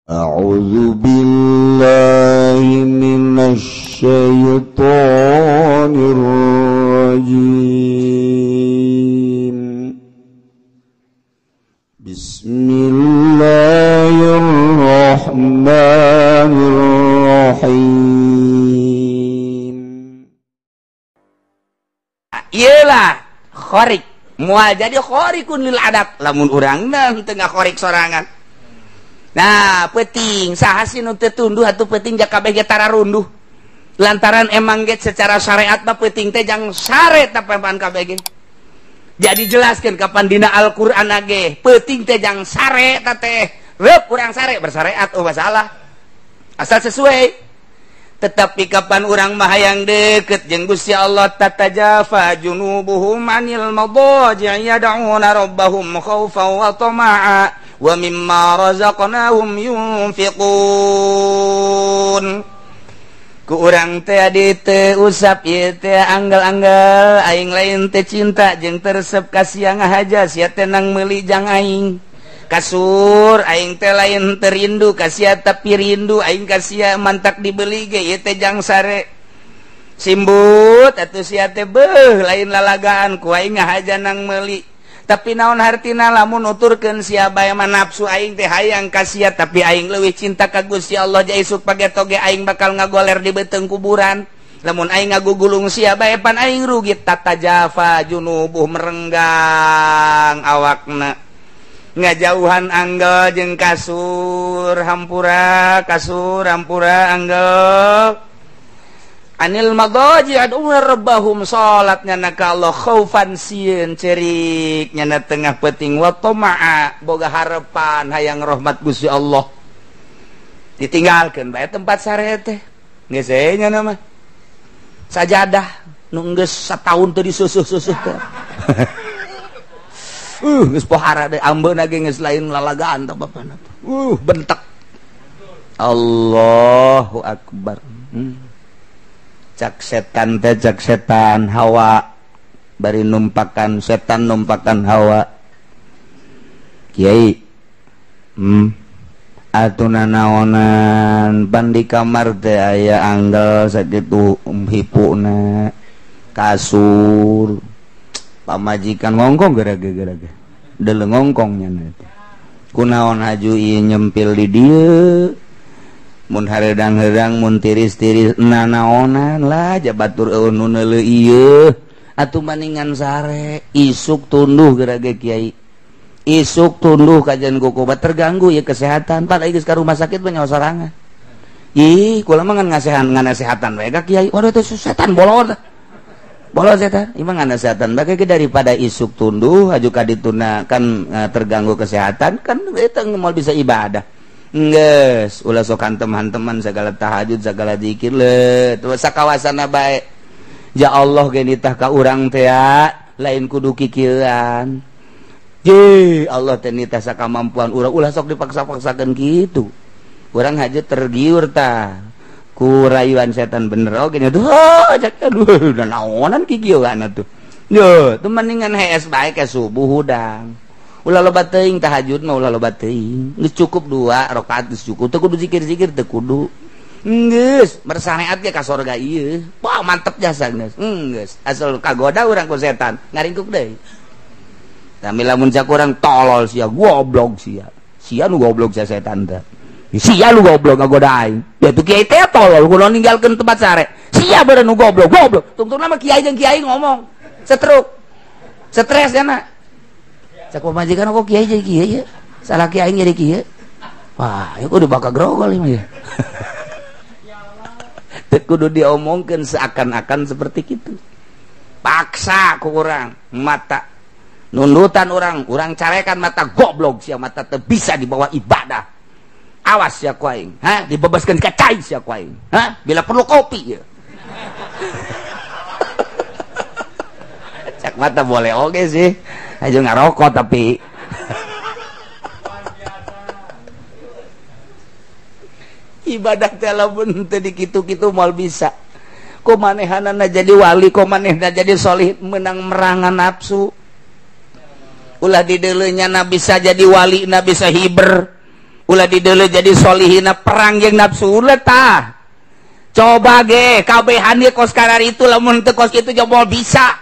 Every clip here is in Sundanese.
A'udzu billahi minasy syaithanir rajim. Bismillahirrahmanirrahim. Iyalah khorik moal jadi khorikun lil adat lamun urangna teu ngakhorik sorangan. Nah, penting saha sih nu teu tunduh atuh penting ja kabeh ge tararunduh. Lantaran emang ge secara syariat mah penting teh jang sare tapan kabeh ge. Jadi jelaskeun kapan dina Al-Qur'an ge, penting teh jang sare ta teh. Reup urang sare bersyariat oh masalah. Asal sesuai. Tetapi kapan urang mah hayang deukeut jeung Gusti Allah tatajafa junubuhum anil madaji yad'una rabbahum khaufan wa tama'a wa mimma razaqnahum yunfiqun. Ku urang teh adi teu usap ieu teh anggal-anggal aing lain teh cinta jeung teresep ka sia ngahaja sia teh nang meuli jang aing. Kasur aing teh lain teu rindu ka sia tapi rindu aing ka sia mantak dibeli ge ieu teh jang sare. Simbut atuh sia teh beuh lain lalagaan ku aing ngahaja nang meuli. Tapi naon hartina lamun nuturkeun sia bae mah nafsu aing teh hayang ka sia tapi aing leuwih cinta ka Gusti Allah ja isuk pageto ge aing bakal ngagoler di beuteung kuburan. Lamun aing ngagugulung sia bae pan aing rugi. Tatajafa junubuh merenggang awakna ngajauhan anggel jeung kasur hampura kasur hampura anggel anil madaji ad'una rabbahum salat nyana ka Allah khaufan sieun cerik nyana tengah peuting wa tama'a boga harepan hayang rahmat Gusti Allah. Ditinggalkeun bae tempat sare teh geus we nyana mah sajadah nu geus sataun teu disusuh-susuh teh. Geus pohara deui ambeuna ge geus lain lalagaan tah bapana. Bentek. Allahu akbar. Cak setan teh cak setan hawa bari numpakan setan numpakan hawa. Kiai atuh nanaonan pan di kamar teh aya anggal sakitu hipuna kasur pamajikan ngongkong gara-gara deuleu ngongkong nya teh kunaon haju ieu nyempil di dieu mun hareudang-heudang mun tiris-tiris nanaonan lah jabatur eueuh nu neuleuh ieu atuh maningan sare isuk tunduh gerage kiai isuk tunduh kajian kukubat terganggu ya kesehatan pan geus ka rumah sakit mah nyawa sorangan. Ih kula mah ngan ngasehan nganasehatan bae ka kiai waduh teh setan bolon bolon setan ieu mah nganasehatan bae daripada isuk tunduh aju ka dituna kan terganggu kesehatan kan eta moal bisa ibadah. Geus ulah sok hantem-hanteman segala tahajud segala zikir le tuh sakawasana bae. Ya Allah ge nitah ka urang teh lain kudu kikieuan. Je Allah teh nitah sakamampuan urang ulah sok dipaksa-paksakeun kitu. Urang haja tergiur tah ku rayuan setan bener oge nya duh cak aduh naonan kikieuan atuh. Yo teu mendingan hees bae ka subuh hudang. Ulah loba teuing tahajud mah ulah loba teuing geus cukup 2 rakaat geus cukup teu kudu zikir-zikir teu kudu geus bersyariat ge ka sorga ieu wah mantep jasa geus geus asal kagoda urang ku setan ngaringkuk deui. Tapi lamun cak urang tolol sia goblok sia sia nu goblok sia setan teh sia nu goblok ngagoda aing ya tuh kiai teh tolol kudu ninggalkeun tempat sare sia beureun nu goblok goblok tungtungna mah kiai jeung kiai ngomong setruk stres nya. Cak pamajikan kok kiai jadi kiai ya? Salah kiai jadi kiai. Wah, ya kudu bakal grogol ini ya. Teu kudu diomongkeun seakan-akan seperti itu. Paksa ku urang mata nundutan urang, urang carekan mata goblok sia mata teu bisa dibawa ibadah. Awas sia ku aing, ha? Dibebaskeun ka cai sia ku aing. Ha? Bila perlu kopi ya. Cak mata boleh oge sih. Aja ngarokok tapi ibadah teh lamun teu dikitu-kitu moal bisa. Ku manehanana jadi wali, ku manehna jadi solih menang merangan nafsu. Ulah dideuleunya na bisa jadi wali, na bisa hiber. Ulah dideuleu jadi solihina perang jeung nafsu ulah tah. Coba ge kabehan ge kos karar itu lamun teu kos kitu jobol bisa.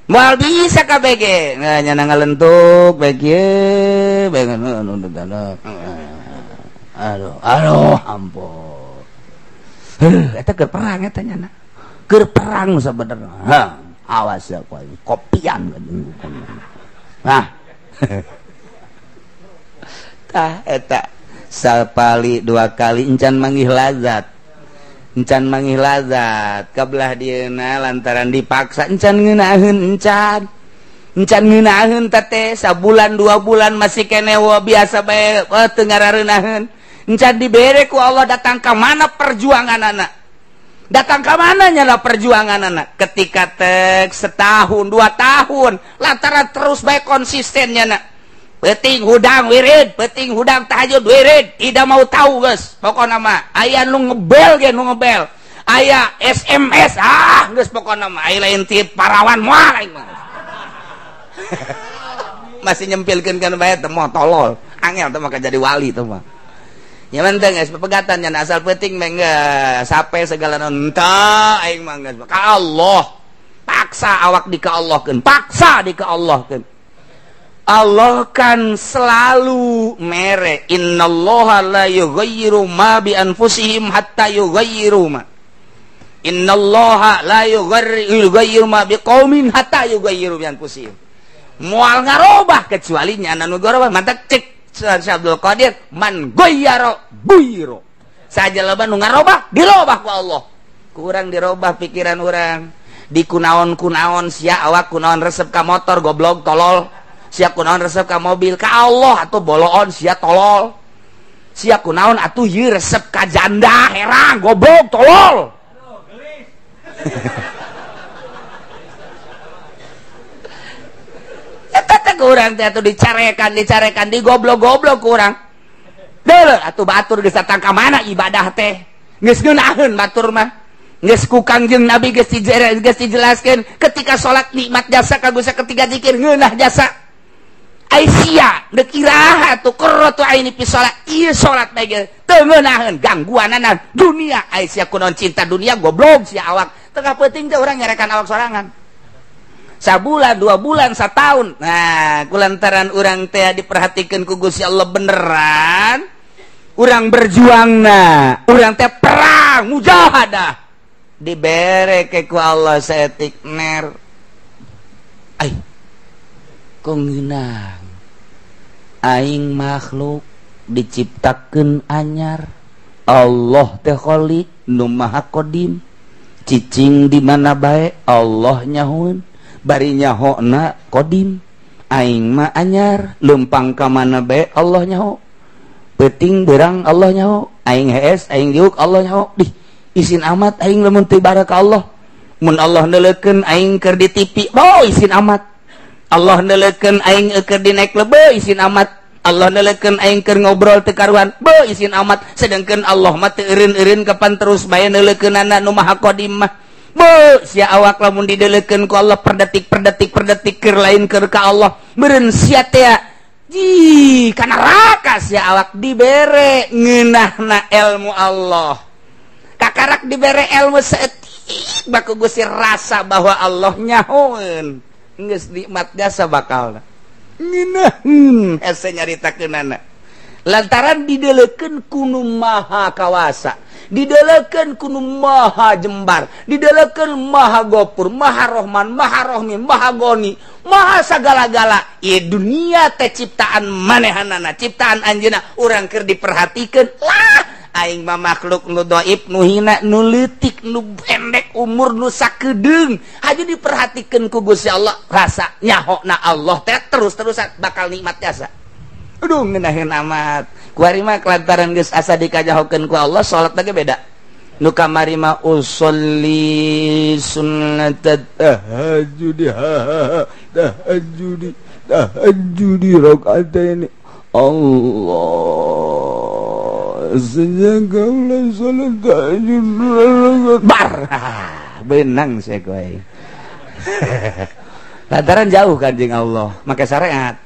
Moal bisa kabeh ge. Nah nya ngalentuk bae kieu bae aduh aduh ampun. Heuh eta keur perang eta nya. Keur perang sabenerna. Ha, awas ya kowe kopian. Nah. Tah eta sapali dua kali encan manggih lazat. Encan manggih lazat kabelah dieuna lantaran dipaksa encan ngeunaheun encan. Encan ngeunaheun teh sabulan dua bulan masih keneh biasa bae teu ngarareunaheun. Encan dibere ku Allah datang ka mana perjuanganana. Datang ka mana nyala perjuanganana ketika tek setahun dua tahun lantaran terus bae konsistennya na. Penting hudang wirid, penting hudang tahajud wirid, tidak mau tahu geus. Pokona mah aya nu ngebel ge nu ngebel. Aya SMS ah geus pokona mah aya lain ti parawan moal aing mah. Masih nyempilkeun kan bae teh moal tolol. Angel teh mah jadi wali teh mah. Nya manteng geus pepegatan nya asal penting mah geus sape segala naon teu aing mah geus ka Allah. Paksa awak di ka Allahkeun, paksa di ka Allahkeun. Allah kan selalu mere innallaha la yughayyiru ma bi anfusihim hatta yughayyiru ma innallaha la yughayyiru ma biqaumin hatta yughayyiru bi anfusihim. Moal ngarobah kecuali nyana nu garobah. Mantak cek Syekh Abdul Qadir man ghayyara buyiro saja loba nu ngarobah dirobah ku Allah. Kurang dirobah pikiran urang di kunaon-kunaon sia awak kunaon resep ka motor goblok tolol. Sia kunaon resep ka mobil ka Allah atuh boloon sia tolol. Sia kunaon atuh ieu resep ka janda herang goblok tolol. Eta teh urang teh atuh dicarekan dicarekan digoblok-goblok ku urang. Deuleu atuh batur geus datang ka mana ibadah teh. Geus ngeunaheun batur mah. Geus ku Kangjeng Nabi geus dijelaskeun ketika salat nikmat jasa kagusa ketika zikir ngeunah jasa. Aisyah deuk iraha tuh qurratu aini fi salat ieu salat bae ge teu ngeunaheun gangguanana dunia. Aisyah kunaon cinta dunia goblok sia awak tengah peuting teh urang nyarekan awak sorangan sabulan dua bulan satahun. Nah kulantaran urang teh diperhatikeun ku Gusti Allah beneran urang berjuangna urang teh perang mujahadah dibere ke ku Allah saetik ner ai ngeunang aing makhluk diciptakeun anyar Allah teh khalik nu maha qadim cicing di mana bae Allah nyahoeun bari nyahona qadim aing mah anyar leumpang ka mana bae Allah nyaho peuting beurang Allah nyaho aing hees aing diuk Allah nyaho dih isin amat aing lamun teu baraka Allah mun Allah neuleukeun aing keur di TV oh isin amat Allah neleukeun aing keur dinaik lebe isin amat Allah neleukeun aing keur ngobrol teu karuan be isin amat sedangkan Allah mah teu eureun-eureun kapan terus bae neuleukeunana nu maha qadim mah be sia awak lamun dideleukeun ku Allah per detik per detik per detik keur lain keur ka Allah meureun sia teh ji ka neraka sia awak dibere ngeunahna ilmu Allah kakarak dibere ilmu saeutik baku Gusti rasa bahwa Allah nyahoeun geus nikmat jasa bakalna ngeunaheun hese nyaritakeunana lantaran dideleukeun ku nu maha kawasa dideleukeun ku nu maha jembar dideleukeun maha gopur maha rohman maha rohmi maha goni maha sagala-gala ieu dunia teh ciptaan manehanana ciptaan anjeunna urang keur diperhatikeun lah aing mah makhluk nu dhaif nu hina nu leutik nu pendek umur nu sakedeung haja diperhatikeun ku Gusti Allah rasa nyahona Allah teh terus-terusan bakal nikmat jasa. Aduh ngeunaheun amat kuari mah lantaran geus asa dikajahokeun ku Allah salat ge beda nu kamari mah usolli sunnat tahajjud tahajjud tahajjud rakaataini Allah sejak kaulah salat tahajud bar benang saya kowe lantaran jauh kan jeung Allah make syariat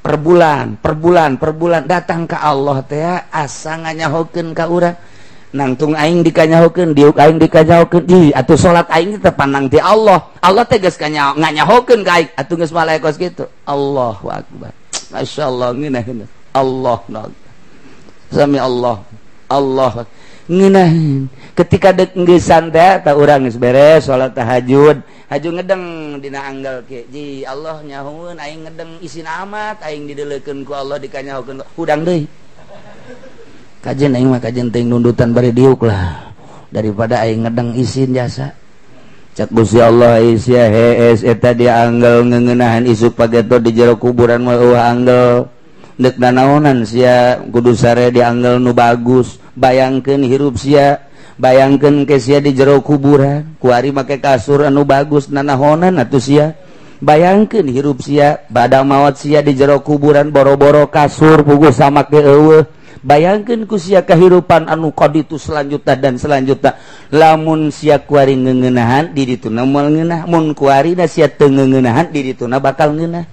Per bulan, per bulan, per bulan datang ke Allah teh asa nganyahokeun ka urang. Nangtung aing dikanyahokeun, diuk aing dikanyahokeun, di atuh salat aing teh pandang ti Allah. Allah teh geus nganyahokeun ka aing, atuh geus malaikat kitu. Allahu akbar. Masyaallah ngeunah. Allah sami Allah. Allah ngeunaheun. Ketika dek ngeusan teh ta urang geus beres salat tahajud, haju ngedeng dina anggal ke. Ji Allah nyahoeun aing ngedeng isin amat aing dideulekeun ku Allah dikanyahokeun hudang deui. Kajen aing mah kajen teuing nundutan bari diuk lah daripada aing ngedeng isin jasa. Cak Gusti Allah sia hees eta dia anggal ngeuneunahan isuk pageto di jero kuburan mah eueuh anggal. Deuk nanaonan sia kudu sare di anggal nu bagus. Bayangkeun hirup sia, bayangkeun ke sia di jero kuburan, kuari make kasur anu bagus nanahonan atuh sia. Bayangkeun hirup sia bada maot sia di jero kuburan boro-boro kasur puguh sama ke eueuh. Bayangkeun ku sia kehidupan anu kaditu selanjutna dan selanjutna. Lamun sia kuari ngeuneunahan di dituna moal ngeunah, mun kuari da sia teu ngeuneunahan di dituna bakal ngeunah.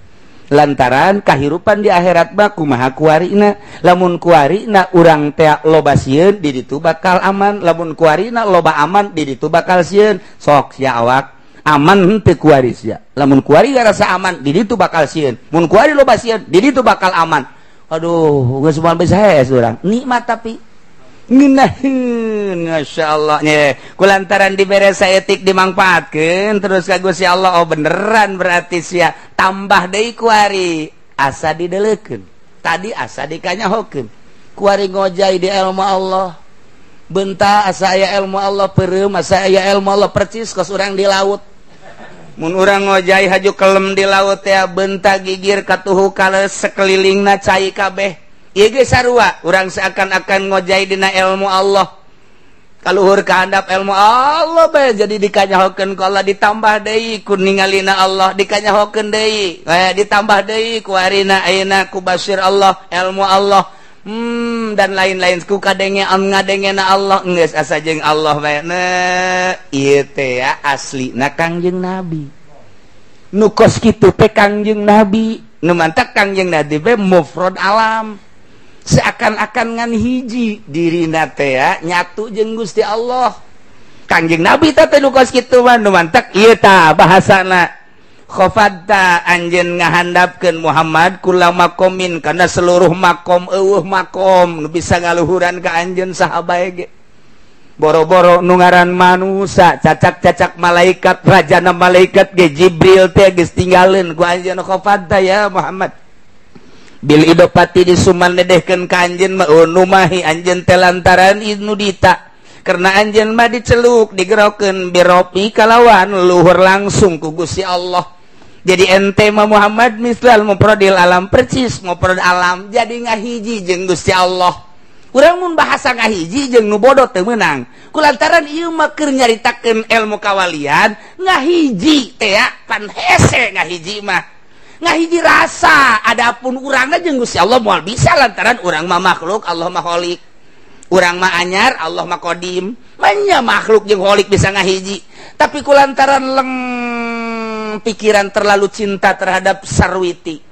Lantaran kahirupan di akhirat mah kumaha kuarina, lamun kuarina urang teh loba sieun di ditu bakal aman, lamun kuarina loba aman di ditu bakal sieun. Sok sia awak aman henteu kuari sia, lamun kuari rasa aman di ditu bakal sieun, mun kuari loba sieun di ditu bakal aman. Aduh, geus moal bisa hees urang. Nikmat tapi ngeunaheun masyaallah nya. Kulantaran dibere saeutik dimangpaatkeun terus ka Gusti Allah, oh beneran berarti sia tambah deui kuari asa dideulekeun. Tadi asa dikanyahokeun. Kuari ngojay di ilmu Allah. Benta asa aya ilmu Allah peureum, asa aya ilmu Allah percis kos urang di laut. Mun urang ngojay haju kelem di laut teh benta gigir katuhu kales sekelilingna cai kabeh. Ieu ge sarua urang seakan-akan ngojay dina ilmu Allah. Kaluhur ka handap ilmu Allah bae jadi dikanyahokeun ku Allah ditambah deui ku ningalina Allah dikanyahokeun deui. Ditambah deui ku arina ayeuna ku basir Allah ilmu Allah. Dan lain-lain ku kadenge ngadengena Allah geus asa jeung Allah bae. Nah, ieu teh ya aslina Kangjeng Nabi. Nu kos kitu teh Kangjeng Nabi, nu mantak Kangjeng Nabi be mufrad alam. Seakan-akan ngan hiji dirina teh ya nyatu jeung Gusti Allah. Kangjeng Nabi teh nu kos kitu mah nu mantak ieu tah bahasana. Khofadta anjeun ngahandapkeun Muhammad kula makomin kana seluruh makom eueuh makom nu bisa ngaluhuran ka anjeun saha bae ge. Boro-boro nu ngaran manusa cacak-cacak malaikat rajana malaikat ge Jibril teh geus tinggaleun ku anjeun khofadta ya Muhammad. Bil idopati disuman dedehkeun ka anjeun mah numahi anjeun teh lantaran inudita. Karena anjeun mah diceluk digerokeun biropi kalawan luhur langsung ku Gusti Allah. Jadi ente mah Muhammad mislal muprodil alam percis muprod alam jadi ngahiji jeung Gusti Allah. Urang mun bahasa ngahiji jeung nu bodoh teu meunang. Kulantaran ieu mah keur nyaritakeun ilmu kawalian ngahiji teh pan hese ngahiji mah. Ngahiji rasa adapun urangna jeung Gusti Allah moal bisa lantaran urang mah makhluk Allah mah khalik. Urang mah anyar Allah mah qadim. Manya makhluk jeung khalik bisa ngahiji. Tapi kulantaran leng pikiran terlalu cinta terhadap sarwiti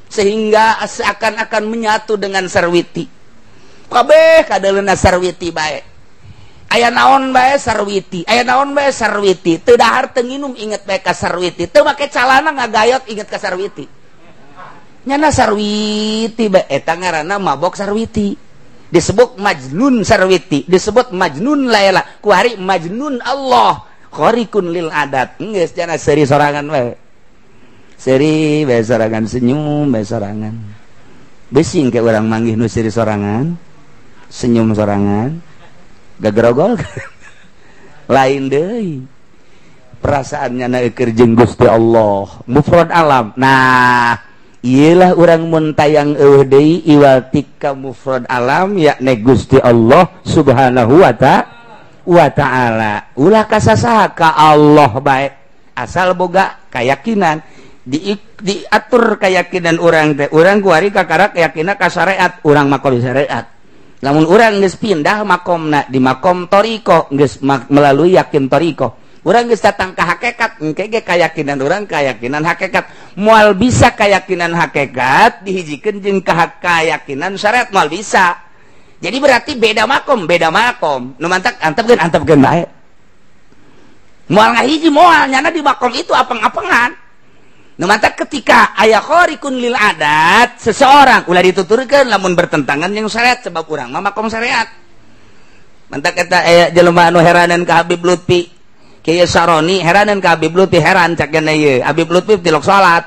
sehingga seakan-akan menyatu dengan sarwiti. Kabeh kadeuleuna sarwiti bae. Aya naon bae sarwiti, aya naon bae sarwiti. Teu dahar teu nginum inget bae ka sarwiti. Teu make calana ngagayot inget ka sarwiti. Nyana sarwiti bae eta ngaranna mabok sarwiti. Disebut majnun sarwiti, disebut majnun laila, kuari majnun Allah. Khorikun lil adat. Geus jana seuri sorangan bae. Seuri bae sorangan senyum bae sorangan. Besing ke urang manggih nu seuri sorangan, senyum sorangan, gagrogol. Lain deui. Perasaannya na keur jeung Gusti Allah, mufrad alam. Nah, iyalah urang mun tayang eueuh deui iwal tika mufrad alam yakni Gusti Allah Subhanahu wa ta'ala. Ulah kasasaha ka Allah bae asal boga keyakinan diatur keyakinan urang teh urang kuari kakara keyakinan ka syariat urang makom syariat. Lamun urang geus pindah makomna di makom toriko geus melalui yakin toriko Urang geus datang ka hakikat, engke ge kayakinan urang kayakinan hakikat. Moal bisa kayakinan hakikat dihijikeun jeung kayakinan syariat, moal bisa. Jadi berarti beda makom, beda makom. Nu mantak antepkeun antepkeun bae. Moal ngahiji moal nyana di makom itu apeng-apengan. Nu mantak ketika aya khariqun lil adat seseorang ulah dituturkeun lamun bertentangan jeung syariat sebab urang mah makom syariat. Mantak eta aya jelema anu heranan ka Habib Lutfi. Kiai Saroni heranan ka Habib Lutfi, heran cak gana ieu. Habib Lutfi tilok salat.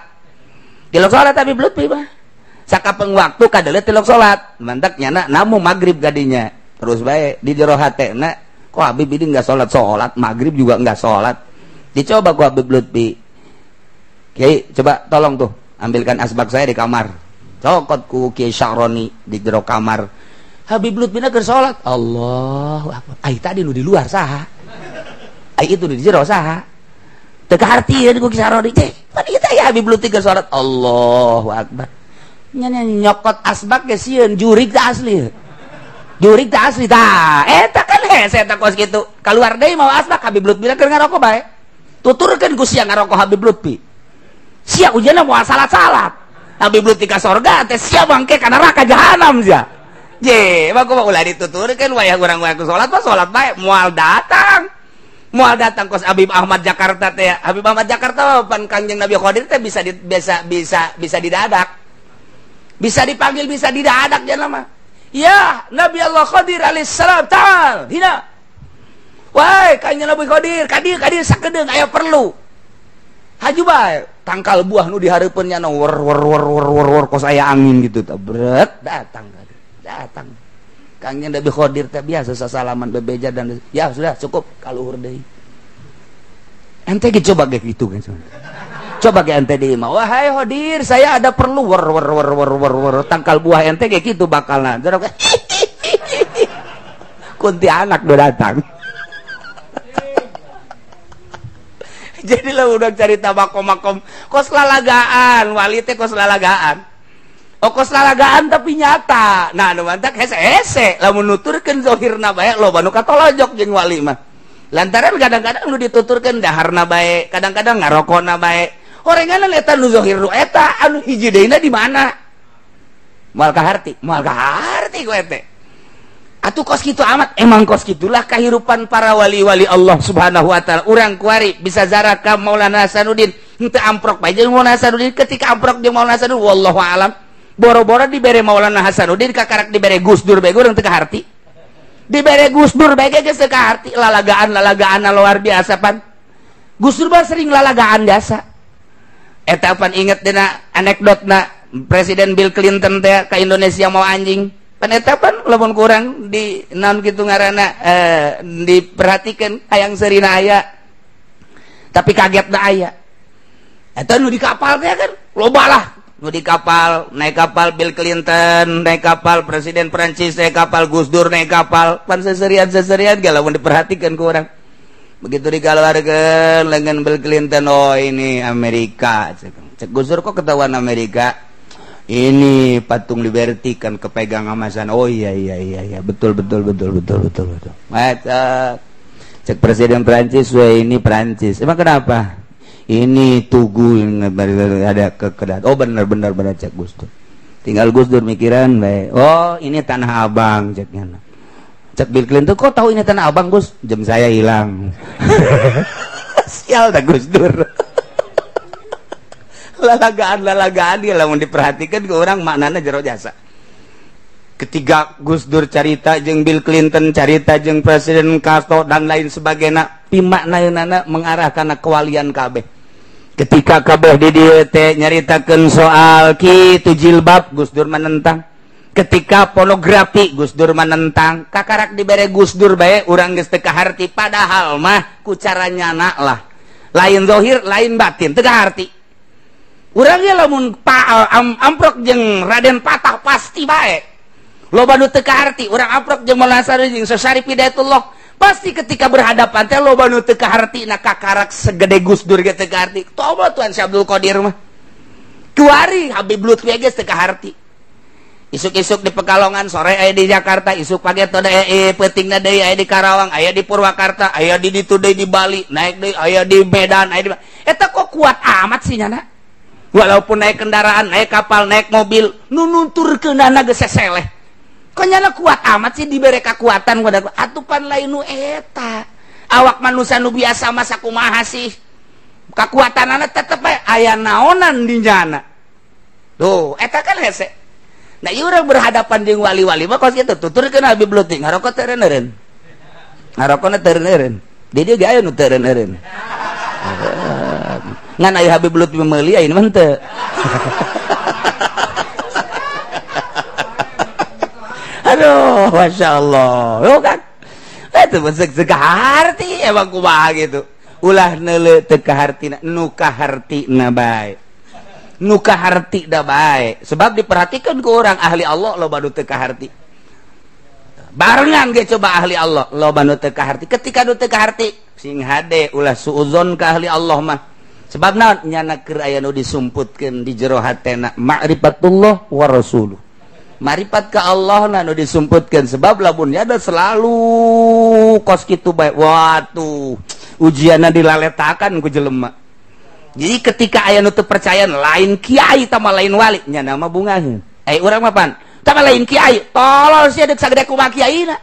Tilok salat Habib Lutfi mah. Sakapeng waktu kadeuleu tilok salat. Mantak nyana namu magrib kadinya. Terus bae di jero hatena kok Habib ini enggak salat-salat, magrib juga enggak salat. Dicoba ku Habib Lutfi. Kiai coba tolong tuh ambilkan asbak saya di kamar. Cokot ku Kiai Syaroni di jero kamar. Habib Lutfi na keur salat. Allahu akbar. Ai tadi nu di luar saha? Ai itu di jero saha? Teu kahartieun ku Kiai Syaroni teh. Pan ieu teh Habib Lutfi keur salat. Allahu akbar. Nya nyokot asbak ge sieun jurig teh asli. Jurig teh asli tah. Eta kan hese eta kos kitu. Kaluar deui mawa asbak Habib Lutfi keur ngarokok bae. Tuturkeun ku sia ngarokok Habib Lutfi. Sia ujianna moal salat-salat. Habib Lutfi ka sorga teh sia bangke ka neraka jahanam sia. Je, mah kumaha ulah dituturkeun wayah urang wayah ku salat mah salat bae moal datang. Moal datang kos Habib Ahmad Jakarta teh. Habib Ahmad Jakarta pan Kangjeng Nabi Khadir teh bisa di, bisa bisa bisa didadak. Bisa dipanggil bisa didadak jangan mah. Ya, Nabi Allah Khadir alaihissalam ta'al hina. Wahai Kangjeng Nabi Khadir, kadir kadir sakedeung aya perlu. Haju bae tangkal buah nu dihareupeun nya wer wer wer wer wer wer kos aya angin gitu teh bret datang datang. Kangjeng Nabi Khadir teh biasa sasalaman bebeja dan ya sudah cukup kaluhur deui. Ente ge coba ge kitu kan. Coba ge ente deui mah wahai Khadir saya ada perlu wer wer wer wer wer wer tangkal buah ente ge kitu bakalna. Kuntianak do datang. Jadi lah udah cerita makom-makom kos lalagaan, wali teh kos lalagaan. Oh kos lalagaan tapi nyata. Nah anu mantak hese-hese lamun nuturkeun zahirna bae loba nu katolojok jeung wali mah. Lantaran kadang-kadang nu dituturkeun daharna bae, kadang-kadang ngarokona bae. Horenganan eta nu zahir nu eta anu hiji deuna di mana? Moal kaharti, moal kaharti ku ete. Atuh kos kitu amat, emang kos kitulah kehidupan para wali-wali Allah Subhanahu wa taala. Urang kuari bisa zarah ka Maulana Hasanuddin, henteu amprok bae jeung Maulana Hasanuddin, ketika amprok jeung Maulana Hasanuddin wallahu alam. Boro-boro dibere Maulana Hasanuddin kakarak dibere Gus Dur bae urang teu kaharti. Dibere Gus Dur bae geus teu kaharti, lalagaan-lalagaan luar biasa pan. Gus Dur mah sering lalagaan biasa. Eta pan inget dina anekdotna Presiden Bill Clinton teh ka Indonesia mau anjing. Pan eta pan lamun kurang di naon kitu ngaranna diperhatikan hayang seurina aya. Tapi kagetna aya. Eta nu di kapal teh kan loba lah. Nu di kapal, naik kapal Bill Clinton, naik kapal Presiden Prancis, naik kapal Gus Dur, naik kapal. Pan seserian-seserian ge lamun diperhatikan ku urang. Begitu dikaluarkeun lengan Bill Clinton, oh ini Amerika. Cek Gus Dur kok ketahuan Amerika? Ini patung Liberty kan kepegang amasan. Oh iya iya iya iya betul betul betul betul betul betul. Mata cek Presiden Prancis, wah ini Prancis. Emang kenapa? Ini tugu yang ada kekedat. Oh benar benar benar cek Gus Dur. Tinggal Gus Dur mikiran bae. Oh ini Tanah Abang ceknya. Cek Bill Clinton kok tahu ini Tanah Abang Gus? Jam saya hilang. Sial dah Gus Dur. Lalagaan-lalagaan dia lamun diperhatikan ke orang maknana jero jasa. Ketiga Gus Dur carita jeung Bill Clinton carita jeung Presiden Castro dan lain sebagainya pimaknaeunana mengarah kana kewalian kabeh. Ketika kabeh di dieu teh nyaritakeun soal kitu jilbab Gus Dur menentang. Ketika pornografi Gus Dur menentang, kakarak dibere Gus Dur bae urang geus teu kaharti padahal mah ku cara nyana lah. Lain zahir, lain batin, teu kaharti. Urangnya lamun amprok jeung Raden Patah pasti bae. Loba nu teu kaharti, urang amprok jeung Maulana Hasanuddin jeung Syarif Hidayatullah pasti ketika berhadapan teh loba nu teu kaharti na kakarak segede Gus Dur ge teu kaharti. Toba Tuan Syekh Abdul Qadir mah. Kuari Habib Lutfi geus teu kaharti. Isuk-isuk di Pekalongan, sore aya di Jakarta, isuk pagi atau peutingna deui aya di Karawang, aya di Purwakarta, aya di ditu deui di Bali, naik deui aya di Medan, aya di eta kok kuat amat sih nyana. Walaupun naik kendaraan, naik kapal, naik mobil, nu nunturkeunana geus seseleh. Kok nyana kuat amat sih dibere kekuatan kuda atupan lain nu eta. Awak manusia nu biasa masa kumaha sih? Kekuatanana tetep aya naonan di nyana. Tuh, eta kan hese. Nah, ieu urang berhadapan jeung wali-wali mah kos kitu tuturkeun Habib Lutfi ngarokok teu eureun. Ngarokona teu eureun. Di dieu ge aya nu teu eureun. Ngan aya Habib Lutfi meuli ayeuna mah henteu. Aduh, masyaallah. Yo kan. Eta mah seuk kaharti emang kumaha gitu. Ulah neuleuh teu kahartina, nu kahartina bae. Nu kaharti da bae. Sebab diperhatikan ku orang ahli Allah loba nu teu kaharti. Barengan ge coba ahli Allah loba nu teu kaharti. Ketika nu teu kaharti sing hade ulah suuzon ka ahli Allah mah. Sebab naon nyana keur aya nu disumputkeun di jero hatena ma'rifatullah wa rasuluh. Maripat ka Allah na nu disumputkeun sebab lamun nyada selalu kos kitu bae. Watuh, ujianna dilaletakan ku jelema. Jadi ketika aya nu teu percaya lain kiai tama lain wali nya nama bungaheun. Eh urang mah pan tama lain kiai tolol sia deuk sagede kumaha kiaina.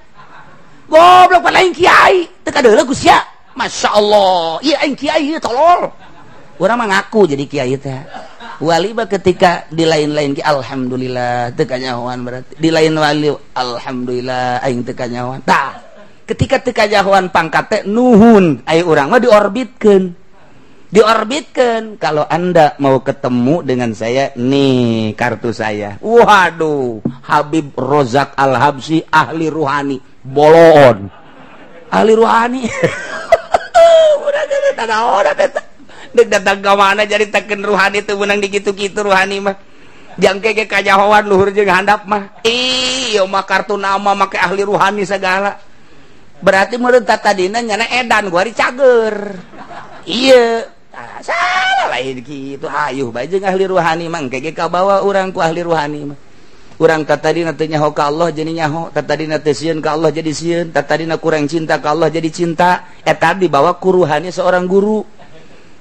Goblok pan lain kiai teu kadeuleu ku sia. Masyaallah, ieu aing kiai tolol. Urang mah ngaku jadi kiai teh. Wali mah ketika di lain-lain ki alhamdulillah teu kanyahoan berarti. Di lain wali alhamdulillah aing teu kanyahoan. Tah, ketika teu kanyahoan pangkat teh nuhun, aya urang mah diorbitkeun. Diorbitkan kalau Anda mau ketemu dengan saya nih kartu saya. Waduh, Habib Rozak Al-Habsyi ahli ruhani, boloon. Ahli ruhani. Udah tanaon eta. Deuk datang ka mana jadi teken ruhani teu meunang dikitu-kitu ruhani mah. Jangke ge kajahoan luhur jeung handap mah. Ih, ieu mah kartu nama make ahli ruhani segala. Berarti meureun tadina nyana edan gua ari cager. Iya. Salah lain gitu ayuh bae jeung ahli ruhani mah engke ge kabawa urang ku ahli ruhani mah. Urang tadina teu nyaho ka Allah jadi nyaho, tadina teu sieun ka Allah jadi sieun, tadina kurang cinta ka Allah jadi cinta. Eta dibawa ku ruhani seorang guru.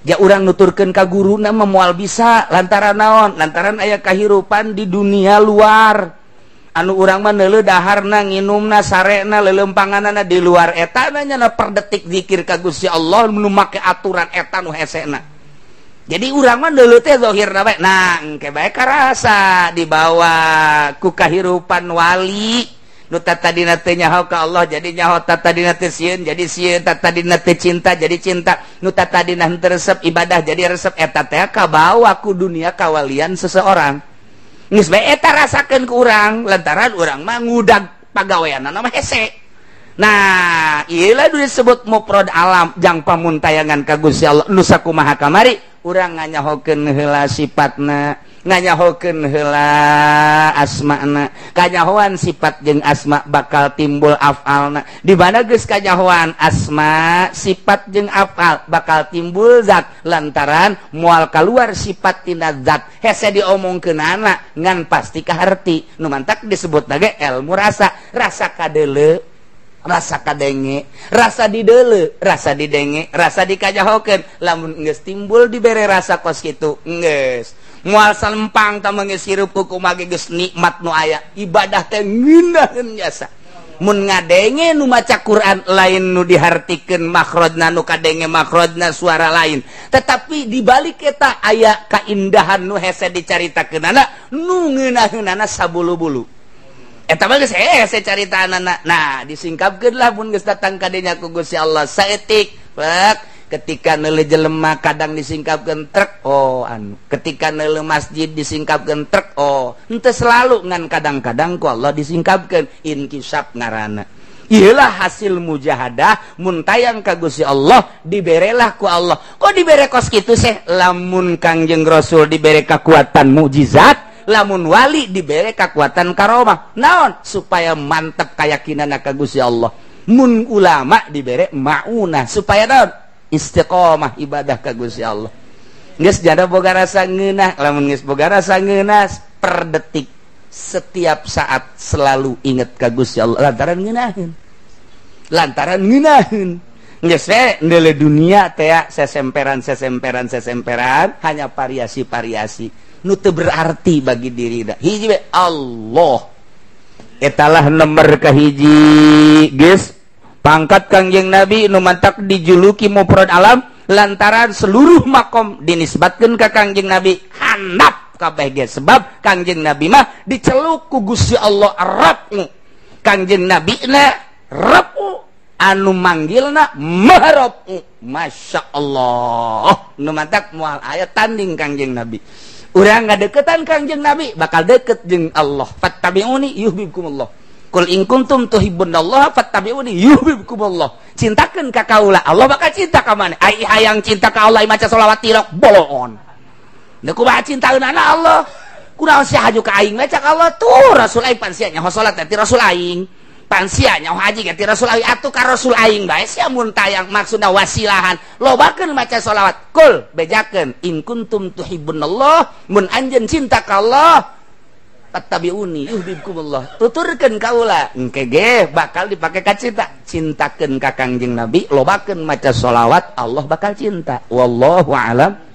Ja urang nuturkeun ka guruna mah moal bisa lantaran naon? Lantaran aya kahirupan di dunia luar. Anu urang mah neuleuh daharna, nginumna, sarena, leuleumpanganana di luar eta nya per detik zikir ka Gusti Allah nu make aturan eta nu hesena. Jadi urang mah neuleuh teh zahirna bae. Nah, engke bae karasa dibawa ku kahirupan wali nu tadina teh nyaho ka Allah jadi nyaho, tadina teh sieun jadi sieun, tadina teh cinta jadi cinta, nu tadina henteu resep ibadah jadi resep eta teh kabawa ku dunia kawalian seseorang. Geus bae eta rasakeun ku urang lantaran urang mah ngudag pagaweanana mah hese. Nah, ieu lah disebut mufrad alam jang pamuntayangan ka Gusti Allah nu sakumaha kamari urang nganyahokeun heula sifatna, nganyahokeun heula asmana. Kanyahoan sifat jeung asma bakal timbul afalna. Di mana geus kanyahoan asma, sifat jeung afal bakal timbul zat lantaran moal kaluar sifat tina zat. Hese diomongkeunana ngan pasti kaharti. Nu mantak disebut ge ilmu rasa, rasa kadeuleu, rasa kadenge, rasa dideuleu, rasa didenge, rasa dikajahokeun. Lamun geus timbul dibere rasa kos kitu, geus moal salempang tah geus hirup ku kumaha geus nikmat nu aya. Ibadah teh ngeunaheun jasa. Mun ngadenge nu maca Quran lain nu dihartikeun makhrajna, nu kadenge makhrajna suara lain. Tetapi di balik eta aya kaindahan nu hese dicaritakeunana, nu ngeunaheunana sabulu-bulu. Eta mah geus hese caritaanana. Nah, disingkapkeun lah mun geus datang ka dinya ku Gusti Allah saeutik. Pak, ketika neuleuh jelema kadang disingkapkeun trek oh anu, ketika neuleuh masjid disingkapkeun trek oh, henteu selalu ngan kadang-kadang ku Allah disingkapkeun inkisaf ngaranna. Ieulah hasil mujahadah mun tayang ka Gusti Allah diberelah ku Allah. Kok dibere kos kitu seh? Lamun Kangjeng Rasul dibere kekuatan mukjizat, lamun wali dibere kekuatan karomah. Naon? Supaya mantep kayakinanna ka Gusti Allah. Mun ulama dibere maunah supaya naon? Istiqomah ibadah ka Gusti Allah. Geus jada boga rasa ngeunah, lamun geus boga rasa ngeunah per detik Setiap saat selalu inget ka Gusti Allah lantaran ngeunaheun. Lantaran ngeunaheun. Geus we ndeule dunia teh sesemperan sesemperan sesemperan hanya variasi-variasi nu teu berarti bagi diri da. Hiji we Allah. Etalah nomor kahiji geus pangkat Kangjeng Nabi nu mantak dijuluki mufrad alam lantaran seluruh makom dinisbatkeun ka Kangjeng Nabi handap kabeh ge sebab Kangjeng Nabi mah diceluk ku Gusti Allah Rabb. Kangjeng Nabi na Rabb anu manggilna Maharab. Masya Allah nu mantak moal aya tanding Kangjeng Nabi. Urang ngadeukeutan Kangjeng Nabi bakal deket jeung Allah. Fattabi'uni yuhibbukumullah. Qul in kuntum tuhibbunallaha fattabi'uni yuhibbukumullah. Cintakeun ka kaula, Allah bakal cinta ka maneh. Ai hayang cinta ka Allah maca selawat tilok bolon. Da kumaha cintaeunana Allah? Kunaon sia haju ka aing maca ka Allah tuh Rasul aing pan sia nyaho salat teh ti Rasul aing. Pan sia nyaho haji ge ti Rasul aing atuh ka Rasul aing bae sia mun tayang maksudna wasilahan. Lobakeun maca selawat. Kul bejakeun in kuntum tuhibbunallah mun anjeun cinta ka Allah fattabi'uni yuhibbukumullah. Tuturkeun kaula engke ge bakal dipake ka cinta. Cintakeun ka Kangjeng Nabi, lobakeun maca sholawat, Allah bakal cinta. Wallahu a'lam.